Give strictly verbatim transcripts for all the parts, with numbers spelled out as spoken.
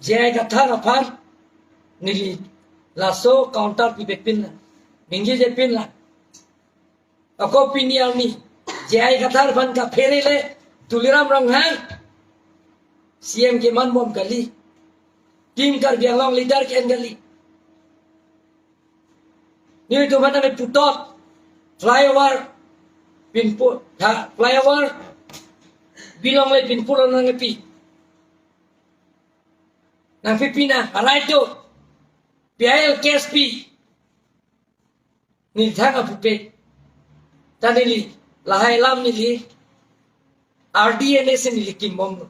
J I Kathar aphan neli laso counter pipepin lang, ningjeje pin lang. Ako pini arni J I Kathar aphan kaphere le Tuliram Ronghang C M keman bom kali, Team Karbi Anglong leader ke-en kali. Nelitum aphan nangkeputhot, flyover pinpo, ha, flyover bilong le pinpo lo nangkepi. Nangpipi na, arai to, P I L case pi. Neli thang apupe. Ta neli, lahai alam neli, R D N A si neli kimbom lo.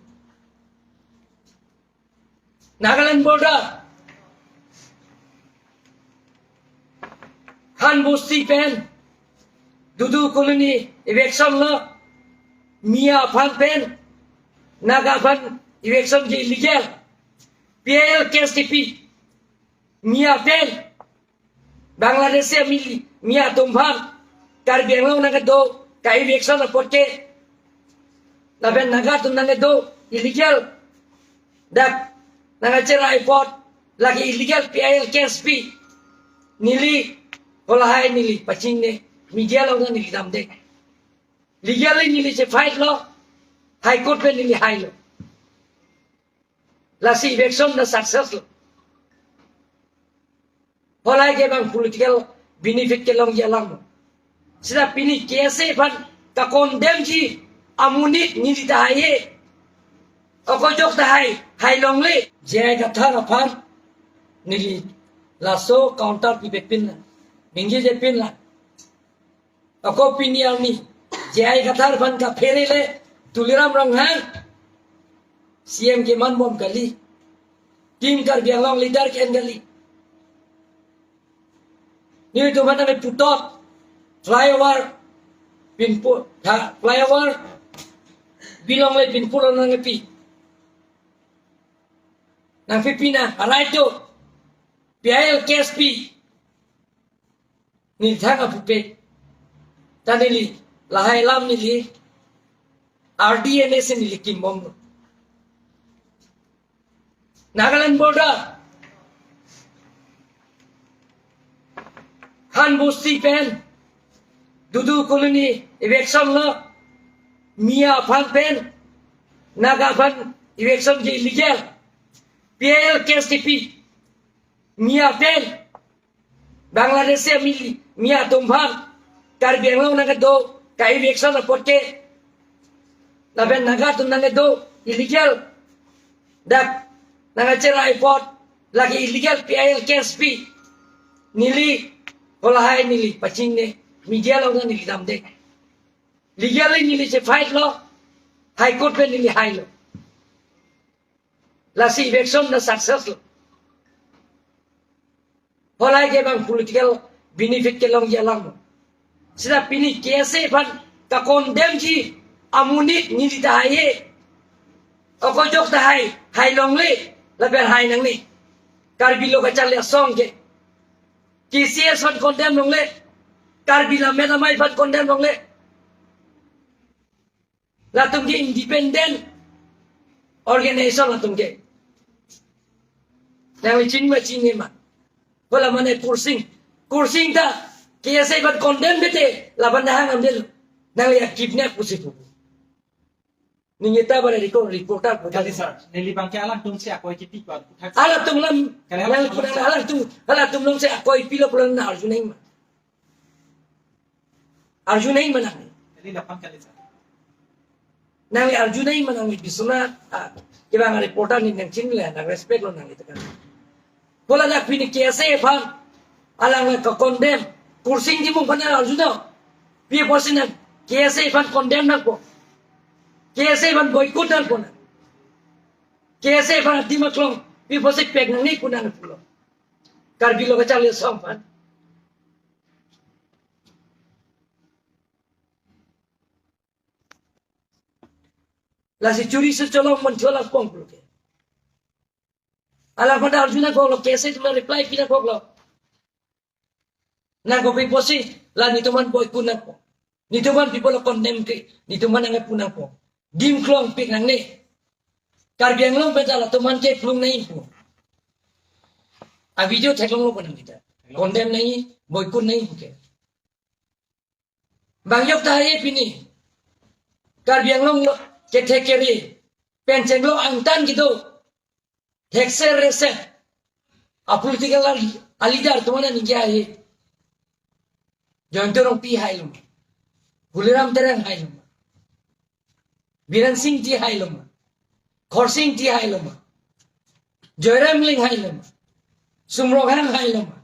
Nagaland border, Khan Bosti pen, Dudu Colony eviction lo, Miya aphan pen, Naga aphan eviction ke illegal, P I L case kepi, Miya pen, Bangladeshi amili, Miya atum aphan, Karbi Anglong nangkedo, ka-eviction apot ke, lapen Naga atum nangkedo, illegal, dak, nangkacherai apot, lake illegal P I L case pi, neli, halahai neli, pachinine, media along neli damde. Legally neli che fight lo, High Court pen neli hailo. Lasi eviction na success lo. Halahai ke bang political benefit kelongji alam. Seta pini K S A aphan ka-condemn ji amonit neli ta hai-e. Ako ajok ta hai, hai longle. J I Kathar aphan neli laso counter pipepin lang, ningjeje pin lang. Ako pini arni J I Kathar aphan kaphere le Tuliram Ronghang C M keman bom kali, Team Karbi Anglong leader ke-en kali. Nelitum aphan nangkeputhot, flyover pinpo, ha, flyover bilong le pinpo lo nangkepi. Nangpipi na, arai to, P I L case pi. Neli thang apupe. Ta neli, lahai alam neli, R D N A si neli kimbom lo. Nagaland border, Khan Bosti pen, Dudu Colony eviction lo, Miya aphan pen, Naga aphan eviction ke illegal, P I L case kepi, Miya pen, Bangladeshi amili, Miya atum aphan, Karbi Anglong nangkedo, ka-eviction apot ke, lapen Naga atum nangkedo, illegal, dak, nangkacherai apot, lake illegal P I L case pi, neli, halahai neli, pachinine, media along neli damde. Legally neli che fight lo, High Court pen neli hailo. Lasi eviction na success lo. Halahai ke bang political benefit kelongji alam. Seta pini K S A aphan ka-condemn ji amonit neli ta hai-e. Ako ajok ta hai, hai longle, lapen hai nangne. Karbi Lo Kacharli Asong ke. K C S aphan condemn longle. Karbi Lammet Amei aphan condemn longle. Latum ke independent organization latum ke. Nangli chinine ma chinine ma. Hala mane Kursing. Kursing ta K S A aphan condemn bete, laban dahang ambil. Nangli ya kidnap pusi pu. Ningje ta bare record, reporter pu. Kali sir, neli bang ke alangtum si akoi kipi ko. Alangtum lam, kali alangtum, alangtum, alangtum lam si akoi pilo pulang na arju nangma. Arju nangma nang. Kali lapan kali sir. Nangli arju nangma nang Biswanath, ah, kibang reporter ni nangchinine, nang respect lo nang itu kan. Hala dak pini K S A aphan, alang ka-condemn, Kursing Timung aphan arju nang. Pi apotsi nang K S A aphan condemn nangpo. K S A aphan boycott nangpo nang. K S A aphan Dima Klong, pi apotsi pek nangne pu nang pulo. Karbi Lo Kacharli Asong aphan. Lasi churi si cholong man cholang pong pulo ke. Alangphan arju nangkoklo, K S A atum reply pi nangkoklo. Nangkok pi apotsi, la netum aphan boycott nangpo. Netum aphan people condemn ke, netum aphan nangpu nangpo. Dim Klong pek nangne. Karbi Anglong pen ta latum aphan ke klung nangji pu. A video theklonglo pu nang kita. Condemn nangji, boycott nangji pu ke. Bang yok ta hai pini. Karbi Anglong lo kethek kere. Pen chenglo angtan kedo. Thekser reser. A political a-, a-leader atum aphan ningje hai. Jayanta Rongpi hailo ma? Tuliram Terang hailo ma? Biren Singh Engti hailo ma? Khorsing Engti hailo ma? Joyram Engleng hailo ma? Sum Ronghang hailo ma?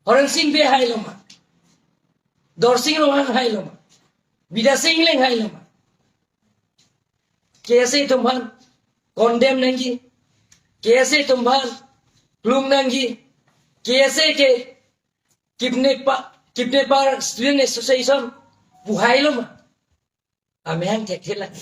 Horen Sing Bey hailo ma? Dorsing Ronghang hailo ma? Bidya Sing Engleng hailo ma? K S A atum aphan condemn nangji. K S A atum aphan klung nangji. K S A ke kidnapper, kidnapper Student Association pu hailo ma? Amahang thekthe lang.